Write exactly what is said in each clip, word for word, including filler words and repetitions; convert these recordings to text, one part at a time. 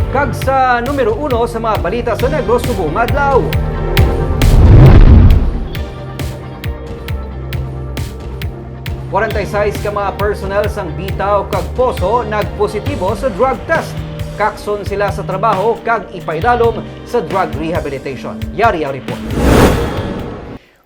Kag sa numero uno sa mga balita sa Negros subong adlaw. Forty-six ka mga personnel sang Bitaw kag Poso nagpositibo sa drug test. Kakson sila sa trabaho kag ipaidalom sa drug rehabilitation. Yari ang report.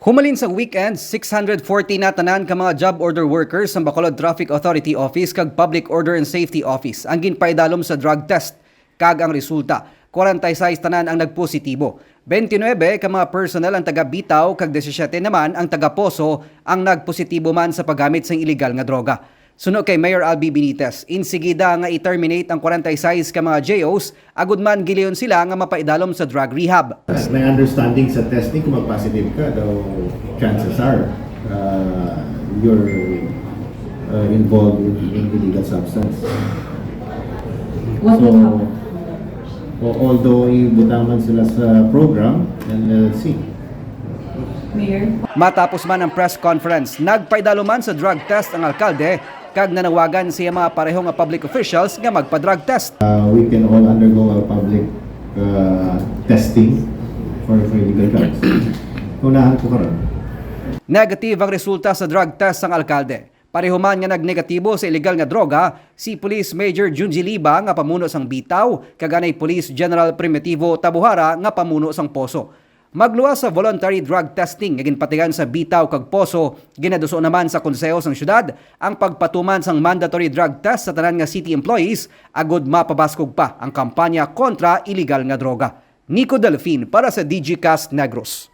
Humalin sa weekend, six hundred forty na tanan ka mga job order workers sang Bacolod Traffic Authority Office kag Public Order and Safety Office ang ginpaidalom sa drug test, kag ang resulta, forty-six tanan ang nagpositibo. Twenty-nine ka mga personnel ang taga Bitaw kag disisiete naman ang taga Poso ang nagpositibo man sa paggamit sang iligal nga droga. Suno kay Mayor Albi Benitez, insigida nga i-terminate ang forty-six ka mga J Os agud man gilayon sila nga mapaidalom sa drug rehab. As my understanding sa testing, kung mag-positive ka, daw chances are uh, you're uh, involved in, in illegal substance. What So, will happen? O- although ibutang man sila sa program, and uh, see. Mayor? Matapos man ang press conference, nagpaidalom man sa drug test ang alkalde kag nanawagan sa iya mga pareho nga public officials nga magpa-drug test. Uh, we can all undergo a public uh, testing for, for illegal drugs. Unahan ko karon. Negative ang resulta sa drug test sang alkalde. Pareho man nga nagnegatibo sa iligal nga droga si Police Major Junji Liba nga pamuno sang Bitaw kag anay Police General Primitivo Tabuhara nga pamuno sang Poso. Magluwas sa voluntary drug testing nga ginpatigan sa Bitaw kag Poso, ginaduso naman sa Konseho sang Syudad ang pagpatuman sang mandatory drug test sa tanan nga city employees agud mapabaskog pa ang kampanya kontra iligal nga droga. Nico Delfin para sa Digicast Negros.